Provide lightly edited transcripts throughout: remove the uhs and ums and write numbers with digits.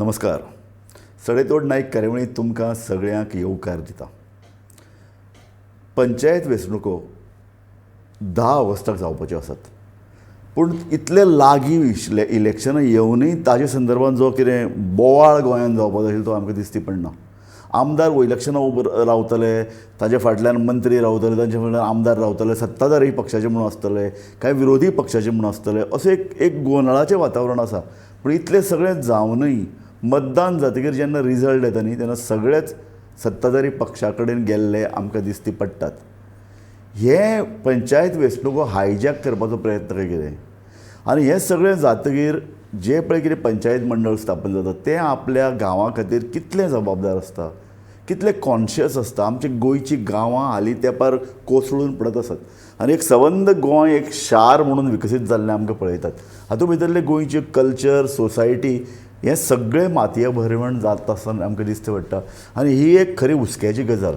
नमस्कार. सडेतोड नायक कार्यावळींत तुमकां सगळ्यांक येवकार दिता. पंचायत वेंचणुको 10 ऑगस्टाक जावपाच्यो आसात, पूण इतले लागीं इलेक्शनां येवनूय ताजे संदर्भात जो कितें बोवाळ गोंयांत जावपाक जाय तो आमकां दिसती पडना. आमदार इलेक्शनां उबो रावतले, ताजे फाटल्यान मंत्री रावतले, तांचे फाटल्यान आमदार रावतले, सत्ताधारी पक्षाचे म्हणून आसतले, कांय विरोधी पक्षाचे म्हणून आसतले, अशें एक गोंदळाचें वातावरण आसा. पूण इतलें सगळें जावनूय मतदान जातकीर जेन्ना रिजल्ट येता न्ही तेन्ना सगळेच सत्ताधारी पक्षा कडेन गेल्ले आमकां दिसती पडटात. हे पंचायत वेंचणुको हायजॅक करपाचो प्रयत्न काय कितें, आनी हें सगळें जातकीर जे पळय कितें पंचायत मंडळ स्थापन जाता तें आपल्या गांवा खातीर कितलें जबाबदार आसता, कितलें कॉन्शियस आसता. आमची गोंयची गांवां हालीं तेंपार कोसळून पडत आसात आनी एक संबंद गोंय एक शार म्हणून विकसीत जाल्लें आमकां पळयतात. हातूंत भितरलें गोंयची कल्चर, सोसायटी हें सगळें मातये भरवण जाता आसतना आमकां दिसता पडटा आनी ही एक खरी हुस्क्याची गजाल.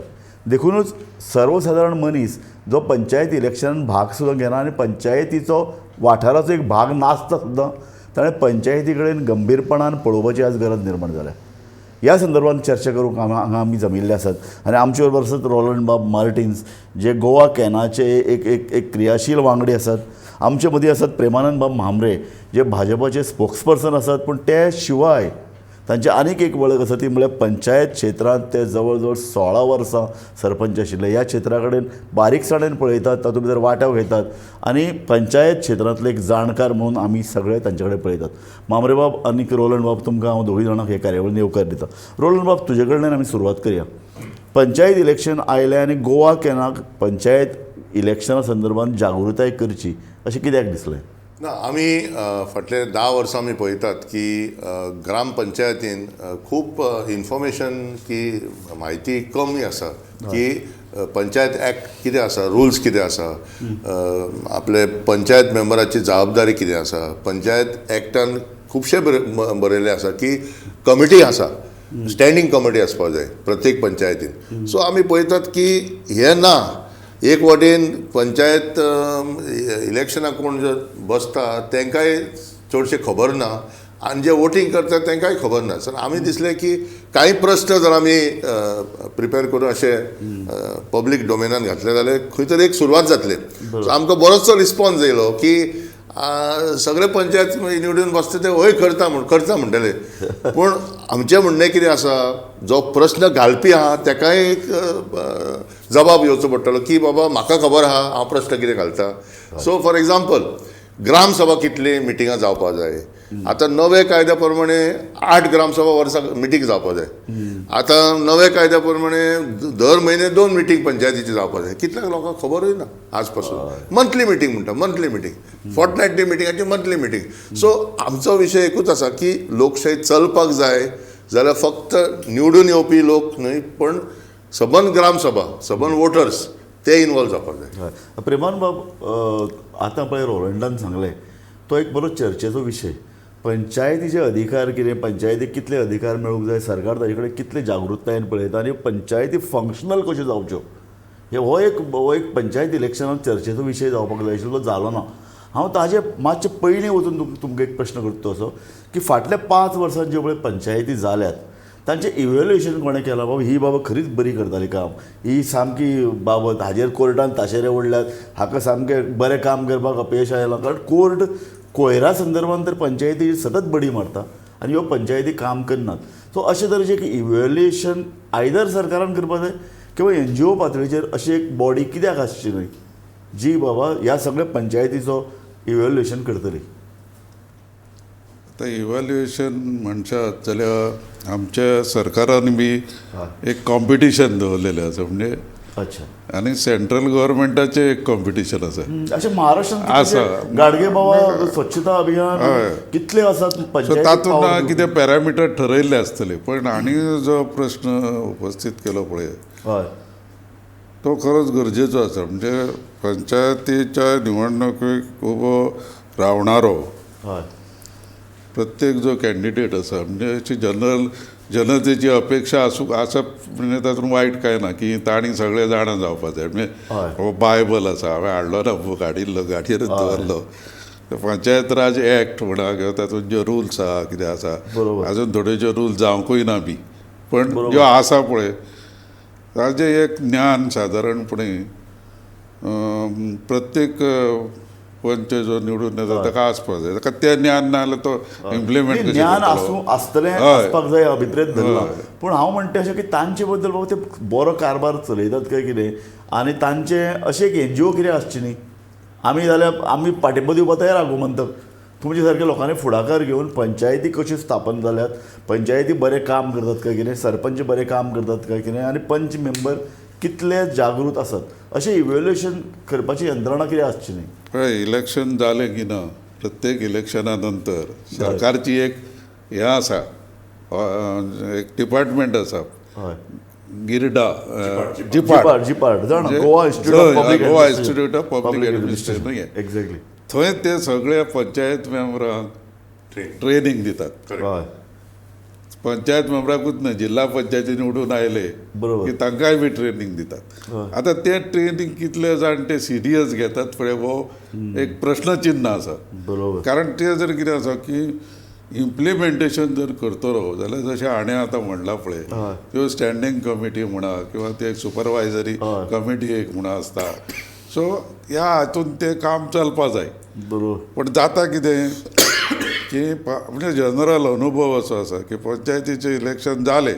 देखुनूच सर्वसादारण मनीस जो पंचायत इलेक्शनान भाग सुद्दां घेना आनी पंचायतीचो वाठाराचो एक भाग नासता सुद्दां ताणें पंचायती कडेन गंभीरपणान पळोवपाची आज गरज निर्माण जाल्या. ह्या संदर्भात चर्चा करूंक हांगा आमी जमिल्ले आसात आनी आमचे बरोबर आसात रोलंड बाब मार्टिन्स, जे गोवा कॅनाचे एक एक एक क्रियाशील वांगडी आसात. आमचे मदीं आसात प्रेमानंद बाब म्हांबरे, जे भाजपाचे स्पोक्सपर्सन आसात, पूण ते शिवाय तांची आनीक एक वळख आसा ती म्हळ्यार पंचायत क्षेत्रांत ते जवळ जवळ 16 वर्सां सरपंच आशिल्ले. ह्या क्षेत्रा कडेन बारीकसाणेन पळयतात, तातूंत भितर वांटो घेतात आनी पंचायत क्षेत्रांतले एक जाणकार म्हणून आमी सगळे तांचे कडेन पळयतात. म्हांबरे बाब आनी रोलंड बाब, तुमकां हांव दोगूय जाणांक हे कार्यावळीन येवकार दिता. रोलंड बाब, तुजे कडल्यान आमी सुरवात करया. पंचायत इलेक्शन आयलें आनी गोवा कॅनाक पंचायत इलेक्शना संदर्भात जागृताय करची अशें कित्याक दिसलें? ना, आमी फाटले 10 वर्सां आमी पळयतात की ग्रामपंचायतीन खूब इन्फॉर्मेशन की म्हायती कमी आसा की पंचायत एक्ट कितें आसा, रुल्स कितें आसा, आपले पंचायत मेंबराची जबाबदारी कितें आसा. पंचायत एक्टान खुबशे बरयल्लें आसा की कमिटी आसा, स्टँडींग कमिटी आसपाक जाय प्रत्येक पंचायतीन. सो आमी पळयतात की हें ना. एक वाटेन पंचायत इलेक्शनाक कोण जर बसता तांकांय चडशें खबर ना आनी जे वोटींग करता तांकांय खबर ना. सो आमी दिसलें की कांय प्रश्न जर आमी प्रिपेर करून अशें पब्लीक डोमेनान घातले जाल्यार खंय तरी एक सुरवात जातली. सो आमकां बरोचसो रिस्पोन्स येयलो की सगळे पंचायत निवडून बसता ते हय करता म्हण करता म्हणटले, पूण आमचें म्हणणें कितें आसा, जो प्रश्न घालपी आहा ताकाय एक जबाब येवचो पडटलो की बाबा म्हाका खबर आहा हांव प्रश्न कितें घालता. सो फॉर एग्जाम्पल, ग्रामसभा कितली मिटिंगां जावपाक जाय. आतां नवे कायद्या प्रमाणे 8 ग्रामसभा वर्साक मिटींग जावपाक जाय. आतां नवे कायद्या प्रमाणे दर म्हयने 2 मिटींग पंचायतीची जावपाक जाय. कितल्या लोकांक खबरूय ना आज पासून. मंथली मिटींग म्हणटा, मंथली मिटींग, फोर्टनायटली मिटींगाची मंथली मिटींग. सो आमचो विशय एकूच आसा की लोकशाही चलपाक जाय जाल्यार फक्त निवडून येवपी लोक न्हय, पण सबंद ग्रामसभा, सबंद वोटर्स ते इनवॉल्व जावपाक जाय. प्रेमान बाब, आतां पळय रोलंडान सांगलें तो एक बरो चर्चेचो विशय. पंचायतीचे अधिकार कितें, पंचायतीक कितले अधिकार मेळूंक जाय, सरकार ताजे कडेन कितले जागृतायेन पळयता आनी पंचायती फंक्शनल कश्यो जावच्यो, हे हो एक पंचायत इलेक्शनान चर्चेचो विशय जावपाक जाय आशिल्लो, तो जालो ना. हांव ताजे मातशें पयलीं वचून तुमकां एक प्रश्न करता असो की फाटल्या 5 वर्सां ज्यो पळय पंचायती जाल्यात तांचें इव्हेल्युएशन कोणें केलां? बाबा ही बाबा खरीच बरी करताली काम, ही सामकी बाबत, हाजेर कोर्टान ताशेरे ओडल्यात, हाका सामकें बरें काम करपाक अपयश आयलां. कारण कोर्ट कोयरा संदर्भात तर पंचायती सतत बडी मारता आनी ह्यो पंचायती काम करनात. सो अशे तरेचें एक इव्हेल्युएशन आयदर सरकारान करपाक जाय किंवा एनजीओ पातळीचेर अशी एक बॉडी कित्याक आसची न्हय जी बाबा ह्या सगळ्या पंचायतीचो इव्हेल्युएशन करतली. आतां इव्हॅल्युएशन म्हणशात जाल्यार आमच्या सरकारान बी एक कॉम्पिटिशन दवरलेलें आसा, म्हणजे अच्छा, आनी सेंट्रल गव्हर्मेंटाचें एक कॉम्पिटिशन आसा. अशें महाराष्ट्रांत आसा. गाडगे बाबा स्वच्छता अभियान कितले आसात सो तातूंत कितें पॅरामिटर ठरयल्ले आसतले. पण आनी जो प्रश्न उपस्थीत केलो पळय तो खरोच गरजेचो आसा. म्हणजे पंचायतीच्या निवडणुकेक उबो रावणारो प्रत्येक जो कॅन्डिडेट आसा, म्हणजे अशी जनरल जनतेची अपेक्षा आसूं आसप, म्हणजे तातूंत वायट कांय ना की तांणी सगळें जाणा जावपाक जाय. म्हणजे बायबल आसा, हांवें हाडलो ना बूक, हाडिल्लो गाडयेरच दवरलो. पंचायत राज एक्ट म्हणा किंवा तातूंत ज्यो रुल्स आहा कितें आसा, अजून थोड्यो ज्यो रूल्स जावंकूय ना बी, पण ज्यो आसा पळय ताजें एक ज्ञान सादारणपणे प्रत्येक पंच जो निवडून येता ताका आसपाक जाय. ताका तें ज्ञान ना जाल्यार तो इम्प्लिमेंट ज्ञान आसूं आसतलें आसपाक जाय अभिप्रेत धरला. पूण हांव म्हणटा अशें की तांचे बद्दल बाबा ते बरो कारभार चलयतात काय कितें, आनी तांचें अशें एक एनजीओ कितें आसची न्ही. आमी जाल्यार आमी पाठिंबो दिवपाक तयार आहा गोमंतक. तुमचे सारक्या लोकांनी फुडाकार घेवन पंचायती कश्यो स्थापन जाल्यात, पंचायती बरें काम करतात काय कितें, सरपंच बरें काम करतात काय कितें, आनी पंच मेंबर कितले जागृत आसात, अशें इव्हेल्युएशन करपाची यंत्रणा कितें आसची न्ही. पळय इलेक्शन जालें की ना, प्रत्येक इलेक्शना नंतर सरकारची एक हें आसा, एक डिपार्टमेंट आसा, गिरडा, जिपार्ट, जिपार्ट जाणा, Goa Institute of Public Administration, exactly. थंय ते सगळे पंचायत मेंबरांक ट्रेनिंग दितात. पंचायत मेंबराकूच न्हय, जिल्हा पंचायती निवडून आयले की तांकांय बी ट्रेनिंग दितात. आतां तें ट्रेनिंग कितले जाण ते सिरियस घेतात पळय हो एक प्रश्नचिन्ह आसा. बरोबर. कारण तें जर कितें आसा की इम्प्लिमेंटेशन जर करतलो जाल्यार जशें हाणें आतां म्हणलां पळय, त्यो स्टँडींग कमिटी म्हणा किंवा ते सुपरवायजरी कमिटी एक म्हणा आसता, सो ह्या हातून तें काम चलपा जाय. बरोबर. पण जाता कितें की म्हणजे जनरल अनुभव असो आसा की पंचायतीचें इलेक्शन जालें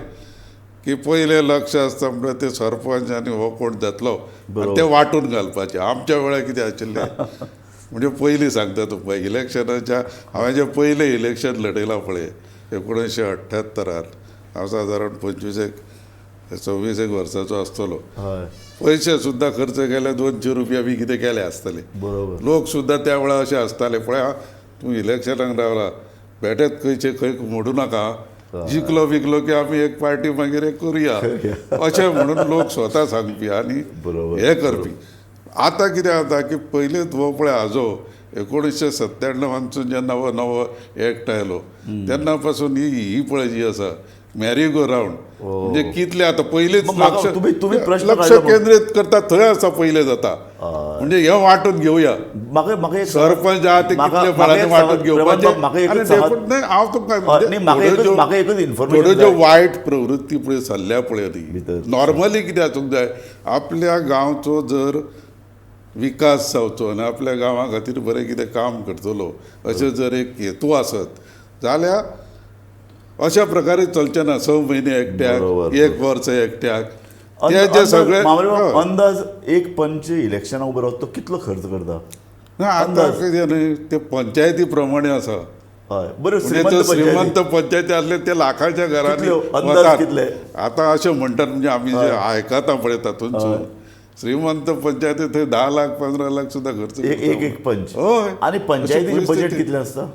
की पयलें लक्ष आसता म्हणल्यार ते सरपंच आनी हो कोण जातलो आनी ते वांटून घालपाचें. आमच्या वेळार कितें आशिल्लें म्हणजे पयलीं सांगता तुमकां, इलेक्शनाच्या हांवें जें पयलें इलेक्शन लढयलां पळय 1978 हांव सादारण 25 26 वर्साचो आसतलो. पयशे सुद्दां खर्च केले, 200 रुपया बी कितें केले आसतले. बरोबर. लोक सुद्दां त्या वेळार अशें आसताले पळय, तूं इलेक्शनाक रावला बेठेच खंयचे खंय मोडू नाका, जिखलो बिकलो की आमी एक पार्टी मागीर एक करुया अशें म्हणून लोक स्वता सांगपी आनी हें करपी. आतां कितें जाता की पयलींच हो पळय हाजो 1997 जेन्ना हो नवो एक्ट आयलो तेन्ना पासून ही पळय जी आसा मॅरी गो रावंड, म्हणजे कितले आतां पयलींच लक्ष केंद्रीत करता थंय आसा पयलें जाता, म्हणजे हें वांटून घेवया, सरपंच आहा ते कितले फळांनी वांटून घेवपाचें. हांव तुमकां थोड्यो ज्यो वायट प्रवृत्ती पळय सल्ल्या पळय न्ही, नॉर्मली कितें आसूंक जाय, आपल्या गांवचो जर विकास जावचो आनी आपल्या गांवा खातीर बरें कितें काम करतलो अशें जर एक हेतू आसत जाल्यार अशा प्रकारे चलचें ना. 6 म्हयने एकट्याक, 1 वर्स एकट्याक, ते जे सगळे अंदाज एक पंच इलेक्शनाक उबो रावता तो कितलो खर्च करता? ना आतां कितें न्ही, ते पंचायती प्रमाणे आसा. हय बरें, श्रीमंत पंचायती आसले ते लाखाच्या घरांनी वतात. आतां अशें म्हणटात, म्हणजे आमी जे आयकता पळय तातूंतसून श्रीमंत पंचायती थंय 10 लाख 15 लाख सुद्दां खर्च एक एक पंच. हय. आनी पंचायतीचें बजेट कितलें आसता?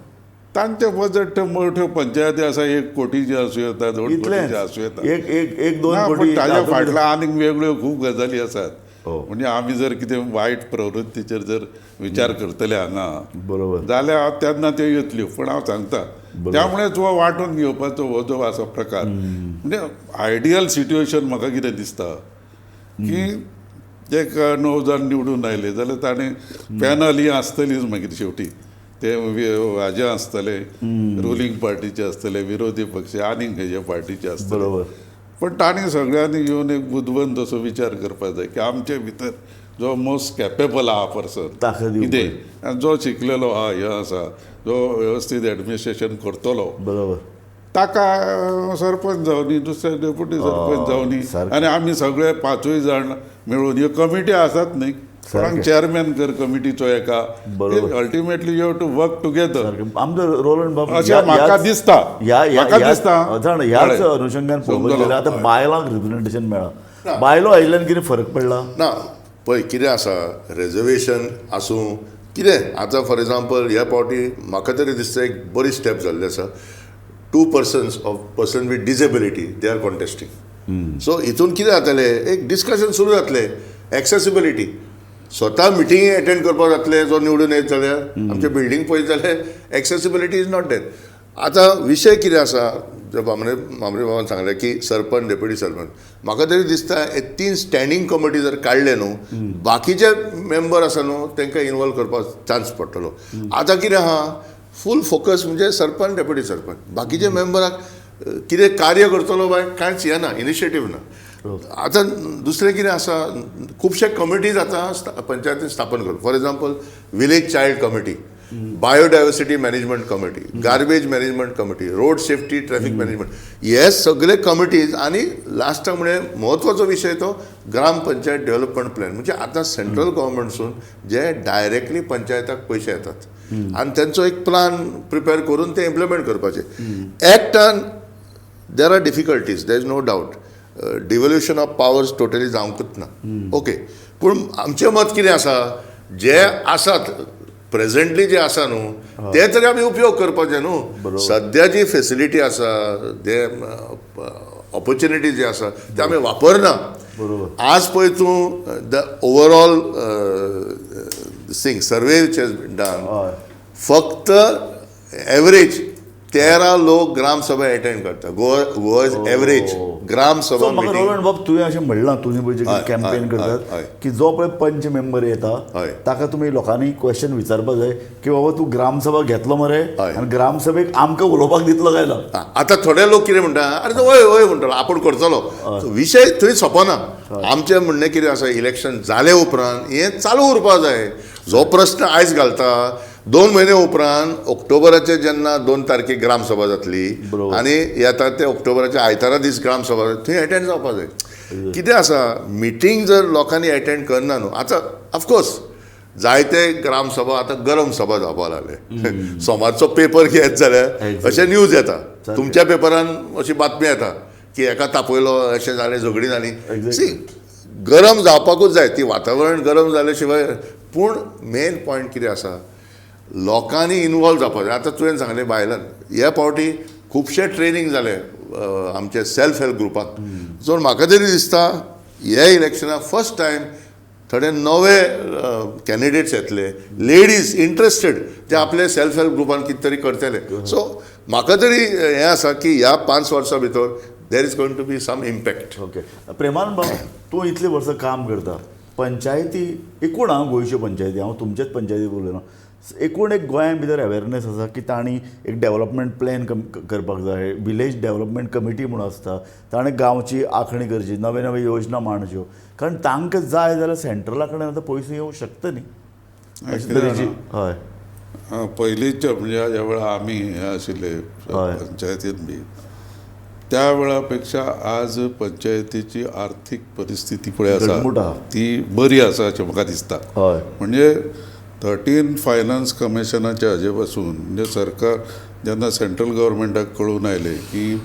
तांचे बजेट मोठ्यो पंचायती आसा, 1 कोटीचे आसूं येता, 2 कोटीचे आसूं येता, एक 2 कोटी. ताज्या फाटल्या आनीक वेगळ्यो खूब गजाली आसात. म्हणजे आमी जर कितें वायट प्रवृत्तीचेर जर विचार करतले हांगा बरोबर जाल्यार तेन्ना त्यो येतल्यो. पण हांव सांगता त्यामुळेच हो वांटून घेवपाचो हो जो आसा प्रकार, म्हणजे आयडियल सिट्युएशन म्हाका कितें दिसता की एक 9 जाण निवडून आयले जाल्यार ताणें पॅनल ही आसतलीच, मागीर शेवटी ते हाजे आसतले, रुलींग पार्टीचे आसतले, विरोधी पक्ष आनीक खंयचे पार्टीचे आसतले. बरोबर. पण तांणी सगळ्यांनी येवन एक बुदवंत असो विचार करपाक जाय की आमचे भितर जो मोस्ट कॅपेबल आहा पर्सन कितें, जो शिकलेलो आहा, हें आसा, जो वेवस्थीत एडमिनिस्ट्रेशन करतलो, बरोबर, ताका सरपंच जावनी, दुसरे डेप्युटी सरपंच जावनी, आनी आमी सगळे 5 जाण मेळून ह्यो कमिटी आसात न्ही, कोणाक चेअरमॅन कर कमिटीचो एका, ultimately you have to work together. आमचो रोलन बाब अशें म्हाका दिसता, म्हाका दिसता ह्याच अनुशंगान पळोवपाक गेल्यार आतां बायलांक रिप्रेझेंटेशन मेळ्ळां, बायलो आयिल्ल्यान कितें फरक पडला ना? पळय कितें आसा, रिजर्वेशन आसूं कितें, आतां फॉर एग्जाम्पल ह्या फावटी म्हाका तरी दिसता एक बरी स्टेप जाल्ली आसा, 2 persons of person with disability they are contesting. So हितून कितें जातलें, एक डिस्कशन सुरू जातलें, एक्सेसिबिलिटी, स्वता मिटिंग एटेंड करपाक जातलें जो निवडून येत जाल्यार, आमचे बिल्डींग पळयत जाल्यार एक्सेसिबिलिटी is not that. आतां विशय कितें आसा, जो म्हामरे म्हामरे बाबान सांगलें की सरपंच, डेप्युटी सरपंच, म्हाका तरी दिसता हे 3 स्टँडींग कमिटी जर काडले न्हू, बाकीचे मेंबर आसा न्हू तांकां इनवॉल्व करपाक चान्स पडटलो. आतां कितें आहा, फूल फोकस म्हणजे सरपंच, डेप्युटी सरपंच, बाकीचे मेंबराक कितें कार्य करतलो बाय कांयच येना, इनिशिएटीव ना. आतां दुसरें कितें आसा, खुबशे कमिटीज आतां पंचायतीन स्थापन करून, for example village child committee, biodiversity management committee, garbage management committee, road safety traffic management, हे सगळे कमिटीज. आनी लास्टाक म्हणजे म्हत्वाचो विशय तो ग्राम पंचायत डेव्हलपमेंट प्लॅन, म्हणजे आतां सेंट्रल गव्हर्मेंटसून जे डायरेक्टली पंचायताक पयशे येतात आनी तेंचो एक प्लान प्रिपेर करून ते इम्प्लिमेंट करपाचे. एक्टान there are difficulties, there is no doubt, devolution of powers totally जावंकूच ना, ओके. पूण आमचें मत कितें आसा, जे आसात प्रेझेंटली जे आसा न्हू ते तरी आमी उपयोग करपाचे न्हू. सद्या जी फेसिलिटी आसा, जे ऑपॉर्च्युनिटी जे आसा ते आमी वापरना. आज पळय तूं the overall thing survey which has been done, फक्त एवरेज 13 लोक ग्रामसभा अटेंड करता. गोवा गोवा एवरेज ग्रामसभा. रोलंड बाब, तुवें अशें म्हणलां, तुमी पळय जे कॅम्पेन करतात की जो पळय पंच मेंबर येता ताका तुमी लोकांनी क्वेश्चन विचारपाक जाय की बाबा तूं ग्रामसभा घेतलो मरे आनी ग्रामसभेक आमकां उलोवपाक दितलो काय ना. आतां थोडे लोक कितें म्हणटा, अरे तो वय वय म्हणटलो, आपूण करतलो, विशय थंय सोंपना. आमचें म्हणणें कितें आसा, इलेक्शन जाले उपरांत हें चालू उरपाक जाय. जो प्रस्न आयज घालता, 2 म्हयने उपरांत ऑक्टोबराचे जेन्ना 2 तारखेक ग्रामसभा जातली आनी येता ते ऑक्टोबराच्या आयतारा दीस ग्रामसभा, थंय एटेंड जावपाक जाय. कितें आसा, मिटींग जर लोकांनी एटेंड करना न्हू, आतां ऑफकोर्स जायते ग्रामसभा आतां गरम सभा जावपाक लागले. सोमारचो पेपर घेत जाल्यार अशें न्यूज येता, तुमच्या पेपरान अशी बातमी येता की एका तापयलो, अशें जालें, झगडीं जालीं. सी, गरम जावपाकूच जाय, ती वातावरण गरम जाले शिवाय. पूण मेन पॉयंट कितें आसा, लोकांनी इनवॉल्व जावपाक जाय. आतां तुवें सांगलें बायलान, हे फावटी खुबशे ट्रेनींग जाले आमचे सेल्फ हेल्प ग्रुपाक. सो म्हाका तरी दिसता हे इलेक्शनाक फर्स्ट टायम थोडे नवे कॅन्डिडेट्स येतले, लेडीज इंट्रस्टेड, ते आपले सेल्फ हेल्प ग्रुपान कितें तरी करतले. सो म्हाका तरी हें आसा की ह्या 5 वर्सां भितर there is going to be some impact. Okay Premanand बाब, तूं इतलीं वर्सां काम करता पंचायती, एकूण हांव गोंयच्यो पंचायती, हांव तुमचेच पंचायती उलयना, एकूण एक गोंया भितर अवेरनेस आसा की तांणी एक डेव्हलपमेंट प्लॅन करपाक जाय, विलेज डेव्हलपमेंट कमिटी म्हणून आसता, ताणें गांवची आंखणी करची, नवे नवे योजना मांडच्यो, कारण तांकां जाय जाल्यार सेंट्रला कडेन आतां पयशे येवंक शकता न्ही अशे तरेची. हय, पयलींच्या म्हणजे ज्या वेळार आमी हे आशिल्ले पंचायतीन बी, त्या वेळा पेक्षा आज पंचायतीची आर्थीक परिस्थिती पळय आसा ती बरी आसा अशें म्हाका दिसता. म्हणजे 13 फायनान्स कमिशनाच्या हाजे पासून म्हणजे सरकार जेन्ना सेंट्रल गव्हर्मेंटाक कळून आयलें की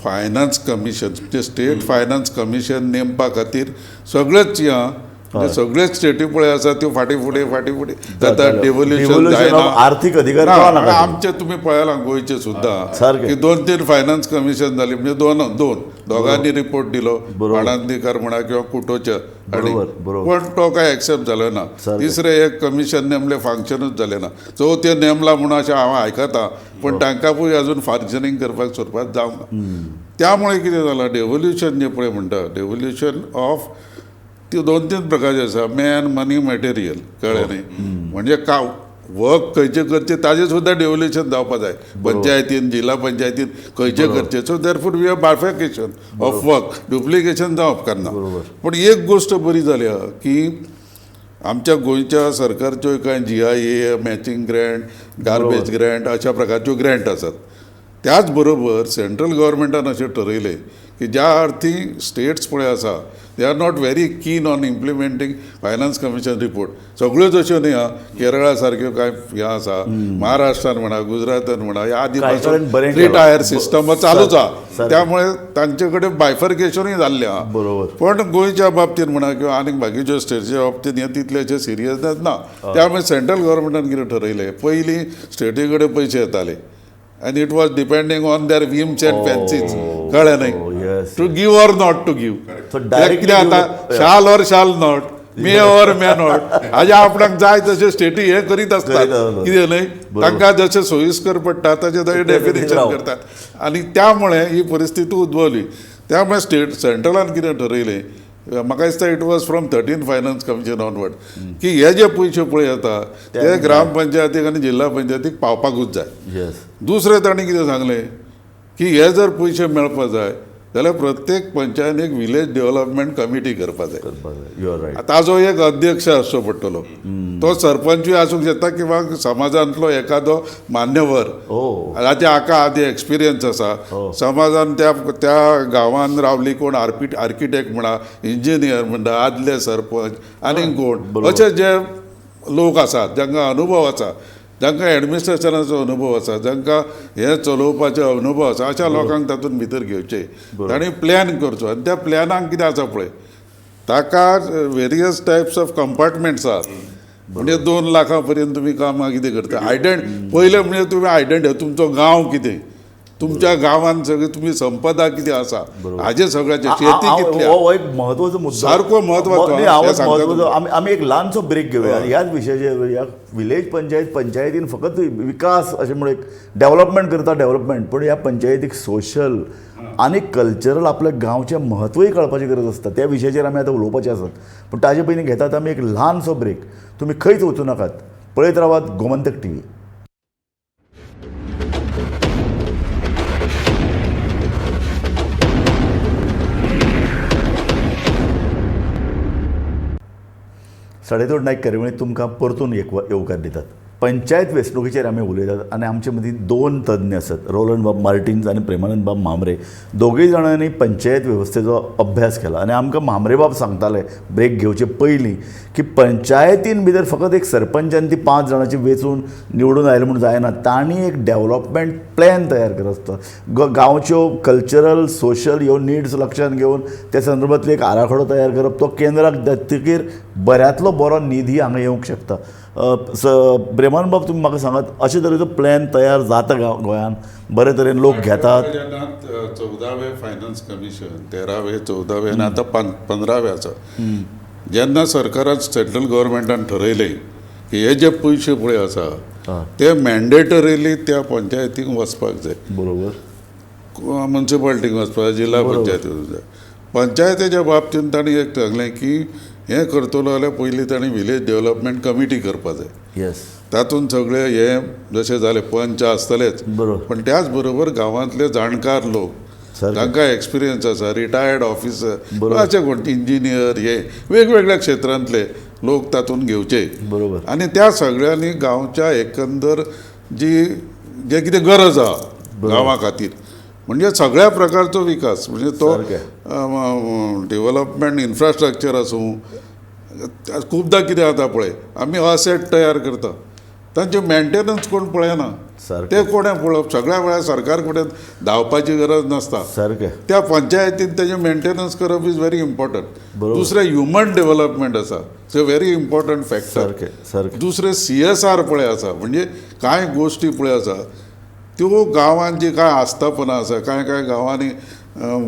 फायनान्स कमिशन म्हणजे स्टेट फायनान्स कमिशन नेमपा खातीर सगळेच ह्या म्हणजे सगळेच स्टेटी पळय आसा त्यो फाटीं फुडें फाटीं फुडें जाता, डेव्होल्युशन जायना, आर्थीक अधिकार. आमचे तुमी पळयलां गोंयचे सुद्दां की 2-3 फायनान्स कमिशन जाली, म्हणजे दोन दोगांनी रिपोर्ट दिलो, आनंदीकर म्हणा किंवा कुटोचे, पण तो काय एक्सेप्ट जालो ना. तिसरें एक कमिशन नेमलें, फंक्शनूच जालें ना. चवथें नेमलां म्हणून अशें हांव आयकता, पण तांकां अजून फंक्शनींग करपाक सुरवात जावंक ना. त्यामुळे कितें जालां, डेव्होल्युशन जें पळय म्हणटा, डेव्होल्युशन ऑफ त्यो 2-3 प्रकारचे आसा, मॅन, मनी, मटेरियल, कळ्ळें न्ही. म्हणजे का वर्क खंयचें करचें ताजें सुद्दां डेव्होल्युशन जावपाक जाय, पंचायतीन, जिल्हा पंचायतीन खंयचें करचें. So therefore we have bifurcation of work, duplication जावप करना. पूण एक गोश्ट बरी जाल्या की आमच्या गोंयच्या सरकारच्यो कांय GIA, matching grant, garbage grant अशा प्रकारच्यो ग्रँट आसात. त्याच बरोबर सेंट्रल गव्हर्मेंटान अशें ठरयलें की ज्या अर्थी स्टेट्स पळय आसा they are not very keen on implementing finance commission report. सगळ्योच अश्यो न्ही आं, केरळा सारक्यो कांय हें आसा, महाराष्ट्रान म्हणा, गुजरातान म्हणा, ह्या आदी पासून 3 टायर सिस्टम चालूच आहा, त्यामुळे तांचे कडेन बायफर्केशनूय जाल्लें आहा. पण गोंयच्या बाबतींत म्हणा किंवा आनीक बाकीच्या स्टेटच्या बाबतींत हें तितलेंशें सिरियसनेस ना. त्यामुळे सेंट्रल गव्हर्मेंटान कितें ठरयलें, पयलीं स्टेटी कडेन पयशे येताले and it was depending on their whims and fancies, कळ्ळें न्ही, to give or not to give. कितें आतां शाल ऑर शाल not, May or may not हाजे आपणाक जाय तशें स्टेटी हें करीत आसतात. कितें न्हय, तांकां जशें सोयीस्कर पडटा तशें ताजें डेफिनेशन करतात आनी त्यामुळे ही परिस्थिती उद्भवली. त्यामुळे स्टेट सेंट्रलान कितें ठरयलें म्हाका दिसता it was from 13 finance commission onward की हे जे पयशे पळय येता ते ग्रामपंचायतीक आनी जिल्हा पंचायतीक पावपाकूच जाय. दुसरें तांणी कितें सांगलें की हे जर पयशे मेळपा जाय जाल्यार प्रत्येक पंचायतीक विलेज डेव्हलपमेंट कमिटी करपा जाय. ताजो एक अध्यक्ष आसचो पडटलो, तो सरपंचूय आसूंक शकता किंवा समाजांतलो एखादो मान्यवर ताचे हाका आदी एक्सपिरियन्स आसा, समाजान त्या त्या गांवान रावली कोण आर्किटेक्ट म्हणा, इंजिनियर म्हणा, आदले सरपंच आनी कोण अशे जे लोक आसात जांकां अनुभव आसा, जांकां एडमिनिस्ट्रेशनाचो अनुभव आसा, जांकां हे चलोवपाचो अनुभव आसा, अशा लोकांक तातूंत भितर घेवचे. तांणी प्लॅन करचो आनी त्या प्लॅनाक कितें आसा पळय ताका वेरियस टायप्स ऑफ कंपार्टमेंट्स आसात. म्हणजे 2 लाखां पर्यंत तुमी कामां कितें करता, पयलें म्हणजे तुमी आयडेंटिफाय तुमचो गांव कितें, तुमच्या गांवांत सगळें तुमी संपदा कितें आसा हाजे सगळ्याचे शेती कितली, हो एक म्हत्वाचो मुद्दो, सारको म्हत्वाचो. आमी एक ल्हानसो ब्रेक घेवया ह्याच विशयाचेर. ह्या विलेज पंचायत पंचायतीन फकत विकास अशें म्हणून एक डेव्हलपमेंट करता डेव्हलपमेंट, पूण ह्या पंचायतीक सोशल आनी कल्चरल आपल्या गांवचें म्हत्वूय कळपाची गरज आसता. त्या विशयाचेर आमी आतां उलोवपाचें आसात, पूण ताजे पयलीं घेतात आमी एक ल्हानसो ब्रेक. तुमी खंयच वचूं नाकात, पळयत रावात गोमंतक टीव्ही. साडेतोड नायक कार्यावळींत तुमकां परतून येवकार दितात. पंचायत वेंचणुकेचेर आमी उलयतात आनी आमचे मदीं 2 तज्ञ आसात, रोलंड बाब मार्टिन्स आनी प्रेमानंद बाब म्हांबरे. दोगूय जाणांनी पंचायत वेवस्थेचो अभ्यास केला आनी आमकां म्हांबरे बाब सांगताले ब्रेक घेवचे पयलीं की पंचायतीन भितर फकत एक सरपंच आनी ती 5 जाणांची वेंचून निवडून आयले म्हूण जायना, तांणी एक डेव्हलपमेंट प्लॅन तयार करप आसता. गांवच्यो कल्चरल सोशल ह्यो निड्स लक्षांत घेवन त्या संदर्भांतलो एक आराखडो तयार करप, तो केंद्राक जातकीर बऱ्यांतलो बरो निधी हांगा येवंक शकता. प्रेमानंद बाब तुमी म्हाका सांगात, अशे तरेचो प्लॅन तयार जाता गोंयांत, बरे तरेन लोक घेतात? 14वें फायनान्स कमिशन, 13वें 14वें आनी आतां 15वें आसा. जेन्ना सरकारान सेंट्रल गव्हर्मेंटान ठरयलें की हे जे पयशे पळय आसा ते मॅन्डेटरीली त्या पंचायतीक वचपाक जाय, बरोबर, म्युनिसिपालिटीक वचपाक जाय, जिल्हा पंचायतीक वचपाक जाय. पंचायतीच्या बाबतींत तांणी एक सांगलें की हें करतलो जाल्यार पयलीं तांणी विलेज डेव्हलपमेंट कमिटी करपा जाय. येस, तातूंत सगळे हे जशें जालें पंच आसतलेच, पण त्याच बरोबर गांवांतले जाणकार लोक तांकां एक्सपिरियन्स आसा, रिटायर्ड ऑफिसर अशे कोण इंजिनियर हे वेगवेगळ्या क्षेत्रांतले लोक तातूंत घेवचे. बरोबर, आनी त्या सगळ्यांनी गांवच्या एकंदर जी जे कितें गरज आहा गांवा खातीर, म्हणजे सगळ्या प्रकारचो विकास, म्हणजे तो डेव्हलपमेंट इन्फ्रास्ट्रक्चर आसूं. खुबदां कितें जाता पळय, आमी असेट तयार करता, तांचे मेंटेनन्स कोण पळयना, ते कोणें पळोवप, सगळ्या वेळार सरकार कडेन धांवपाची गरज नासता. सारकें, त्या पंचायतीन तेजें मेंटेनन्स करप is very important. दुसरें ह्युमन डेव्हलपमेंट आसा, it's a very important factor. सारकें. दुसरें CSR पळय आसा, म्हणजे कांय गोश्टी पळय आसा त्यो गांवांत जी कांय आस्थापनां आसा, कांय कांय गांवांनी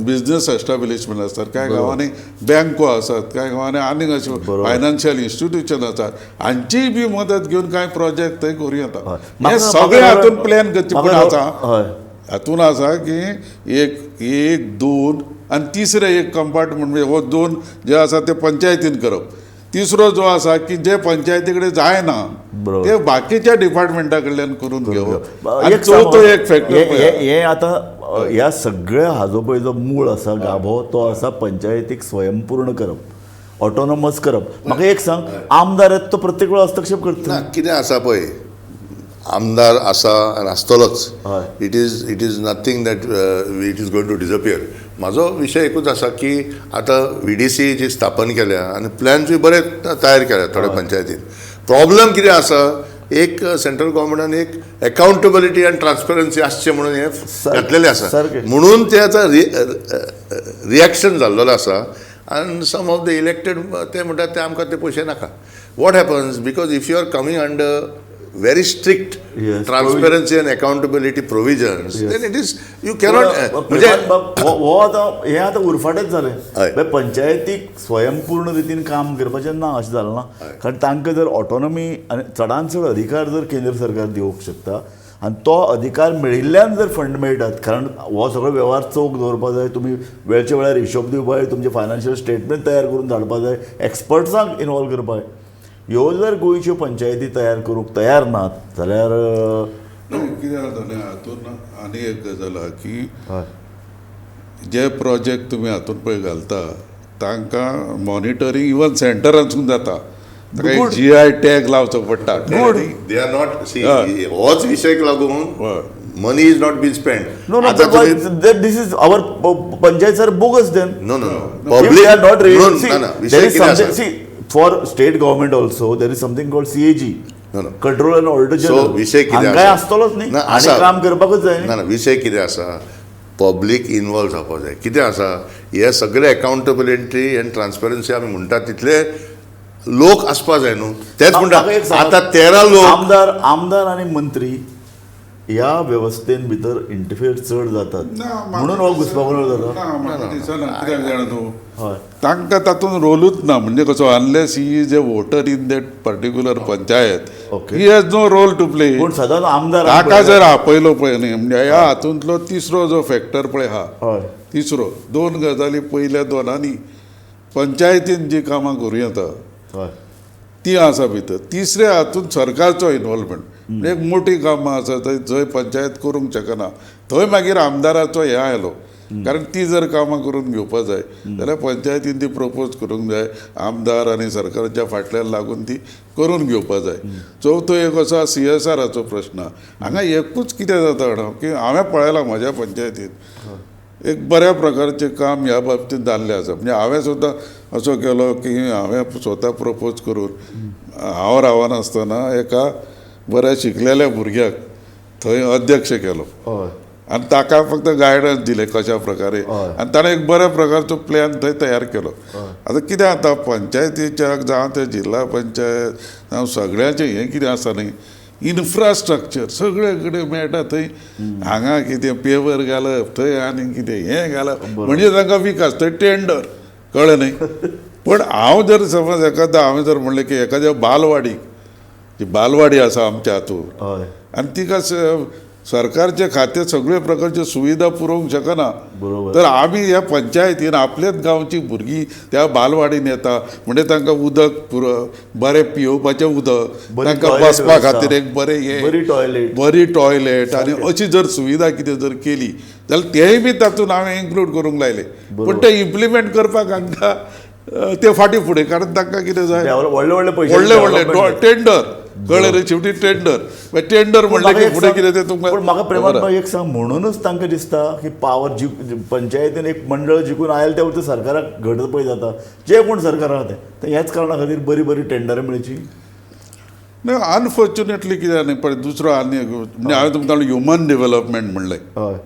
बिजनेस एस्टाब्लिशमेंट आसतात, कांय गांवांनी बँको आसात, कांय गांवांनी आनीक अश्यो फायनान्शियल इन्स्टिट्युशन आसात, हांचीय बी मदत घेवन कांय प्रोजेक्ट थंय करूं येता. हें सगळें हातून प्लॅन करचें. पूण आसा हातून आसा की 1 1 2 आनी तिसरें एक कंपार्टमेंट, म्हणजे हो 2 जे आसा ते पंचायतीन करप, तिसरो जो आसा की जे पंचायती कडेन जायना ते बाकीच्या डिपार्टमेंटा कडल्यान करून घेवप. आनी चवथो एक फॅक्टर हे आतां ह्या सगळ्या हाजो पळय जो मूळ आसा गाभो, तो आसा पंचायतीक स्वयंपूर्ण करप, ऑटोनॉमस करप. म्हाका एक सांग, आमदार तो प्रत्येक वेळा हस्तक्षेप करता? कितें आसा पळय, आमदार आसा आनी आसतलोच. It is nothing that it is going to disappear. म्हाजो विशय एकूच आसा की आतां VDC जी स्थापन केल्या आनी प्लॅन्सूय बरे तयार केल्या थोड्या पंचायतीन. प्रॉब्लम कितें आसा, एक सेंट्रल गव्हर्मेंटान एक अकाउंटेबिलिटी आनी ट्रान्सपरन्सी आसचें म्हणून हें घातलेलें आसा, म्हणून ते आतां रिएक्शन जाल्लेलो आसा. आनी सम ऑफ the elected ते म्हणटात ते आमकां ते पयशे नाका. What happens because if you are coming under very strict transparency and accountability provisions, then it is you cannot. म्हणजे हो आतां हें आतां उरफाटेंच जालें. पंचायतीक स्वयंपूर्ण रितीन काम करपाचें ना अशें जालें ना, कारण तांकां जर ऑटोनॉमी आनी चडान चड अधिकार जर केंद्र सरकार दिवंक शकता आनी तो अधिकार मेळिल्ल्यान जर फंड मेळटात, कारण हो सगळो वेव्हार चोख दवरपाक जाय, तुमी वेळच्या वेळार हिशोब दिवपाक जाय, तुमचें फायनान्शियल स्टेटमेंट तयार करून धाडपाक जाय, एक्सपर्ट्सांक इनवॉल्व करपाक जाय. ह्यो जर गोंयच्यो पंचायती तयार करूंक तयार नात जाल्यार कितें जाता हातून आनी एक गजाल आहा की जे प्रोजेक्ट तुमी हातून पळय घालता तांकां मॉनिटरींग इवन सेंटरांसून जाता, ताका GI tag लावचो पडटा. They are not सी, होच विशयक लागून money is not been spend. No no, this is our panchayat are bogus then. No no, public are not ready. See, for state government also there is something called CAG. No, no. Control and Auditor General. So विषय कितें आसा आसतलोच न्ही, आनी काम करपाकूच जाय. ना ना, विषय कितें आसा, पब्लीक इनवॉल्व जावपाक जाय. कितें आसा, हे सगळे अकाउंटेबिलिटी आनी ट्रान्सपरन्सी आमी म्हणटात तितले लोक आसपा जाय न्हू. तेच म्हणटा आतां 13 लोक आमदार आनी मंत्री ह्या वेवस्थेन भितर इंटरफियर चड जातात म्हणून हो घुसपागोंदळ जाता. दिसना कित्याक जाणा तूं, तांकां तातूंत रोलूच ना. म्हणजे कसो, unless he is a voter in that particular panchayat, he has no role to play. पूण सदांच आमदार ताका जर आपयलो पळय न्ही, म्हणजे ह्या हातूंतलो तिसरो जो फॅक्टर पळय आहा, तिसरो दोन गजाली पयल्या दोनांनी पंचायतीन जी कामां करूं येता ती आसा भितर, तिसऱ्या हातूंत सरकारचो इनवॉल्वमेंट. एक मोटी कामां आसा थंय जंय पंचायत करूंक शकना थंय मागीर आमदाराचो हें आयलो, कारण ती जर कामां करून घेवपा जाय जाल्यार पंचायतीन ती प्रपोज करूंक जाय, आमदार आनी सरकाराच्या फाटल्यान लागून ती करून घेवपा जाय. चवथो एक आसा CSRाचो प्रश्न. हांगा एकूच कितें जाता जाणा की हांवें पळयलां म्हज्या पंचायतीन एक बऱ्या प्रकारचें काम ह्या बाबतींत जाल्लें आसा. म्हणजे हांवें सुद्दां असो केलो की हांवें स्वता प्रपोज करून हांव रावनासतना एका बऱ्या शिकलेल्या भुरग्याक थंय अध्यक्ष केलो आनी ताका फक्त गायडन्स दिलें कशा प्रकारे, आनी ताणें एक बऱ्या प्रकारचो प्लॅन थंय तयार केलो. आतां कितें जाता, पंचायतीच्या जावं ते जिल्हा पंचायत जावं सगळ्यांचें हें कितें आसा न्ही, इन्फ्रास्ट्रक्चर सगळे कडेन मेळटा थंय, हांगा कितें पेवर घालप, थंय आनी कितें हें घालप, म्हणजे तांकां विकास थंय टेंडर, कळ्ळें न्ही. पण हांव जर समज एखादा हांवें जर म्हणलें की एखाद्या बालवाडी, जी बालवाडी आसा आमच्या हातूंत आनी तिका सरकारचे खातें सगळे प्रकारच्यो सुविधा पुरोवंक शकना, तर आमी ह्या पंचायतीन आपल्याच गांवची भुरगीं त्या बालवाडीन येता म्हणजे तांकां उदक पुरो, बरें पियोवपाचें उदक, तांकां बसपा खातीर एक बरें हें, बरी टॉयलेट आनी अशी जर सुविधा कितें जर केली जाल्यार तेंय बी तातूंत हांवें इन्क्लूड करूंक लायलें. पूण तें इम्प्लिमेंट करपाक हांकां ते फाटीं फुडें, कारण तांकां कितें जाय, व्हडले व्हडले पयशे, व्हडले व्हडले टेंडर, कळ्ळें रे, शेवटी टेंडर, टेंडर म्हणलें की फुडें कितें तें तुमकां. पूण म्हाका प्रेमान एक सांग, म्हणूनच तांकां दिसता की पावर पंचायतीन एक मंडळ जिखून आयलें त्या वरती सरकाराक घट पळय जाता, जे कोण सरकार आहा तें ह्याच कारणा खातीर बरी बरी टेंडरां मेळची ना. अनफॉर्च्युनेटली कितें न्ही, पण दुसरो आनी म्हणजे हांवें तुमकां ह्युमन डेवलपमेंट म्हणलें,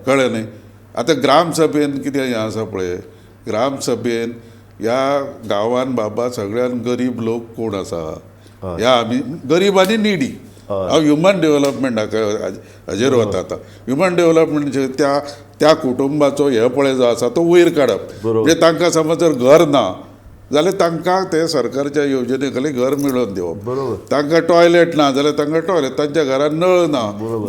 कळ्ळें न्ही. आतां ग्रामसभेन कितें हें आसा पळय, ग्रामसभेन ह्या गांवान बाबा सगळ्यान गरीब लोक कोण आसा, ह्या आमी गरीब आनी निडी, हांव ह्युमन डेवलपमेंट हाजेर वता. आतां ह्युमन डेवलपमेंट त्या त्या कुटुंबाचो हे पळय जो आसा तो वयर काडप, म्हणजे तांकां समज जर घर ना जाल्यार तांकां ते सरकारच्या योजने खाली घर मेळोवन दिवप, तांकां टॉयलेट ना जाल्यार तांकां टॉयलेट, तांच्या घरान नळ ना,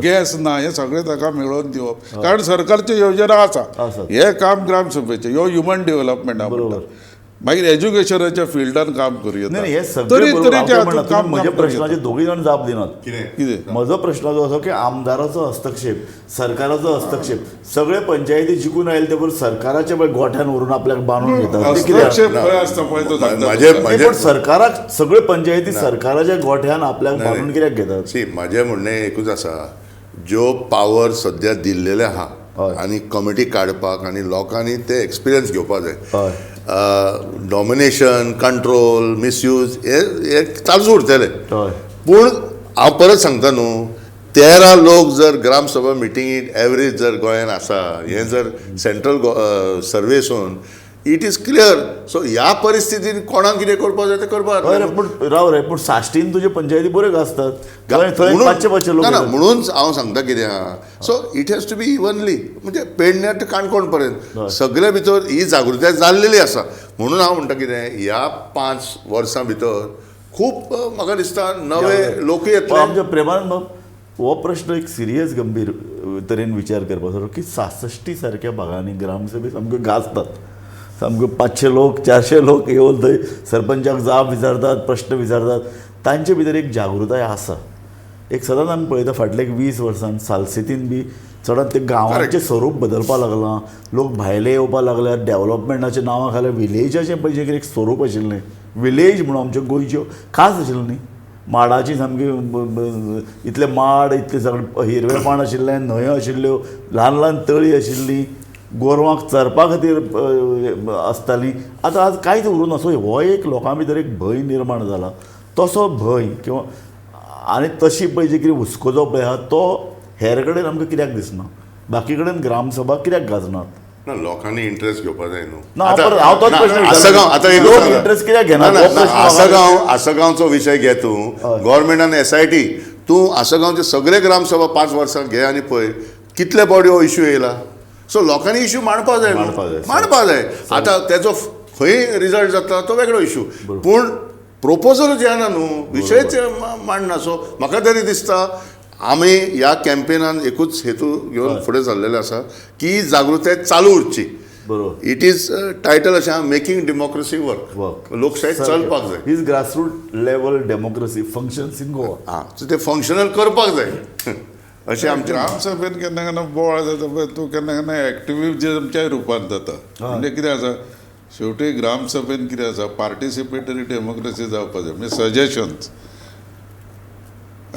गॅस ना, हें सगळें तांकां मेळोवन दिवप, कारण सरकारच्यो योजना आसा. हें काम ग्रामसभेचें, ह्यो ह्युमन डेवलपमेंट म्हणटा. मागीर एज्युकेशनाच्या फिल्डान काम करूं येता. म्हज्या प्रश्नाचे दोगूय जाण जाप दिनात. कितें म्हजो प्रश्न जो आसा की आमदाराचो हस्तक्षेप, सरकाराचो हस्तक्षेप, सगळे पंचायती जिखून आयले ते बरोबर सरकाराच्या गोठ्यान व्हरून आपल्याक बांदून घेतात. पण सरकाराक सगळे पंचायती सरकाराच्या गोठ्यान आपल्याक बांदून कित्याक घेतात? सी, म्हजें म्हणणें एकूच आसा, ज्यो पावर सद्या दिल्लेले आहा आनी कमिटी काडपाक आनी लोकांनी ते एक्सपिरियन्स घेवपाक जाय. डॉमिनेशन, कंट्रोल, मिसयूज हे चालूच उरतले. पूण हांव परत सांगता न्हू, 13 लोक जर ग्रामसभा मिटिंगेक एवरेज जर गोंयान आसा, हें जर central सर्वेसून It is clear. So ह्या परिस्थितीन कोणाक कितें करपाक जाय तें करपाक. हय रे, पूण राव रे, पूण साश्टीन तुजे पंचायती बऱ्यो गाजतात, थंय थंय पांचशे पांचशे लोक ना ना, म्हणून हांव सांगता कितें आहा, so it has to be evenly, म्हणजे पेडण्या टू काणकोण पर्यंत सगळे भितर ही जागृताय जाल्लेली आसा. म्हणून हांव म्हणटा कितें, ह्या 5 वर्सां भितर खूब म्हाका दिसता नवे लोक येतले. आमच्या प्रेमानंद बाब, हो प्रश्न एक सिरियस गंभीर तरेन विचार करपा सारको की सासश्टी सारक्या भागांनी ग्रामसभे सामक्यो गाजतात, सामक्यो 500 लोक 400 लोक येवन थंय सरपंचाक जाप विचारतात, प्रश्न विचारतात, तांचे भितर एक जागृताय आसा. एक सदांच आमी पळयता फाटल्या एक 20 वर्सान सालसेतीन बी चडात ते गांवांचें स्वरूप बदलपाक लागलां, लोक भायले येवपाक लागल्यात, डेवलपमेंटाच्या नांवा खाला विलेजाचें पळय कितें एक स्वरूप आशिल्लें, विलेज म्हणून आमच्यो गोंयच्यो खास आशिल्लें न्ही, माडाची सामकी इतले माड, इतले सगळे हिरवेपण आशिल्लें, न्हंयो आशिल्ल्यो, ल्हान ल्हान तळी आशिल्ली, गोरवांक चरपा खातीर आसतालीं. आतां आज कांयच उरूंक ना. सो हो एक लोकां भितर एक भंय निर्माण जाला, तसो भंय किंवा आनी तशी पळय जी कितें हुस्को जो पळय आहा तो हेर कडेन आमकां कित्याक दिसना, बाकी कडेन ग्रामसभा कित्याक गाजनात? ना, लोकांनी इंट्रस्ट घेवपाक जाय न्हू. हांव तोच प्रश्न आसगांव आतां एक लोक इंट्रस्ट कित्याक घेना? आसगांव, आसगांवचो विशय घे तूं, गव्हर्मेंटान SIT, तूं आसगांवचे सगळे ग्रामसभा 5 वर्सां घे आनी पळय कितले पावटी हो इश्यू येयला. सो लोकांनी इश्यू मांडपाक जाय, मांडपाक जाय. आतां तेजो खंय रिजल्ट जाता तो वेगळो इश्यू, पूण प्रोपोजलूच येना न्हू, विशयच मांडना. सो म्हाका तरी दिसता आमी ह्या कॅम्पेनान एकूच हेतू घेवन फुडें सरलेले आसा की जागृताय चालू उरची. बरोबर. It is title अशें आहा, मेकिंग डेमोक्रेसी वर्क, लोकशाय चलपाक जाय. Is grassroot level democracy functions in Goa. आं, सो ते फंक्शनल करपाक जाय अशें आमचें. ग्रामसभेन केन्ना केन्ना बोवाळ जाता पळय, तूं केन्ना केन्ना एक्टिविजमच्याय रुपान जाता. म्हणजे कितें आसा, शेवटी ग्रामसभेन कितें आसा, पार्टिसिपेटरी डेमोक्रेसी जावपाक जाय. म्हणजे सजेशन्स,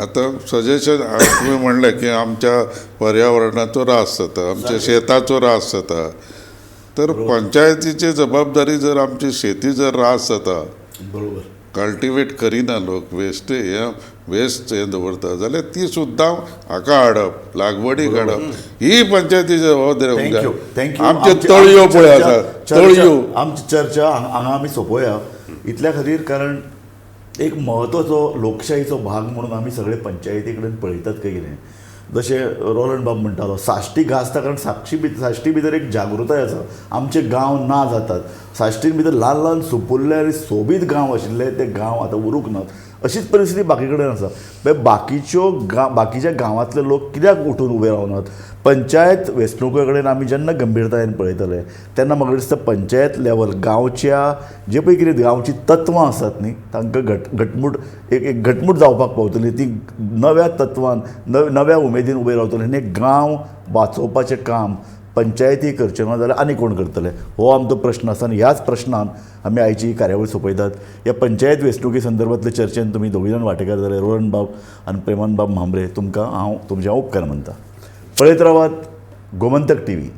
आतां सजेशन तुवें म्हणलें की आमच्या पर्यावरणाचो रास जाता, आमच्या शेताचो रास जाता, तर पंचायतीची जबाबदारी जर आमची शेती जर रास जाता, बरोबर, कल्टिवेट करिना लोक, वेस्ट हे वेस्ट हें दवरता जाल्यार ती सुद्दां हाका हाडप, लागवडीक हाडप, ही पंचायतीची जबाबदारी. Thank you, thank you. आमच्यो तळयो पळय आसा, तळयो. आमची चर्चा हांगा आमी सोंपोया इतल्या खातीर, कारण एक म्हत्वाचो लोकशाहीचो भाग म्हणून आमी सगळे पंचायती कडेन पळयतात काय कितें. जशें रोलंड बाब म्हणटालो, साश्टी गाजता कारण साश्टी भितर एक जागृताय आसा, आमचे गांव ना जातात, साश्टीन भितर ल्हान ल्हान सुपुल्ले आनी सोबीत गांव आशिल्ले ते गांव आतां उरूंक नात. अशीच परिस्थिती बाकी कडेन आसा. बाकीच्यो बाकीच्या गांवांतले लोक कित्याक उठून उबे रावनात? पंचायत वेंचणुके कडेन आमी जेन्ना गंभीरतायेन पळयतले तेन्ना म्हाका दिसता पंचायत लेवल गांवच्या जे पळय कितें गांवची तत्वां आसात न्ही, तांकां घटमूट एक घटमूट जावपाक पावतली, ती नव्या तत्वान नव्या उमेदीन उबे रावतले आनी गांव वाचोवपाचें काम पंचायती करचें ना जाल्यार आनी कोण करतले, हो आमचो प्रश्न आसा. आनी ह्याच प्रश्नान आमी आयची कार्यावळ सोंपयतात. ह्या पंचायत वेंचणुके संदर्भांतले चर्चेन तुमी दोगूय जाण वांटेकार जाले, रोहन बाब आनी प्रेमान बाब म्हांबरे, तुमकां हांव तुमचे उपकार मानता. पळयत रावात गोमंतक टीव्ही.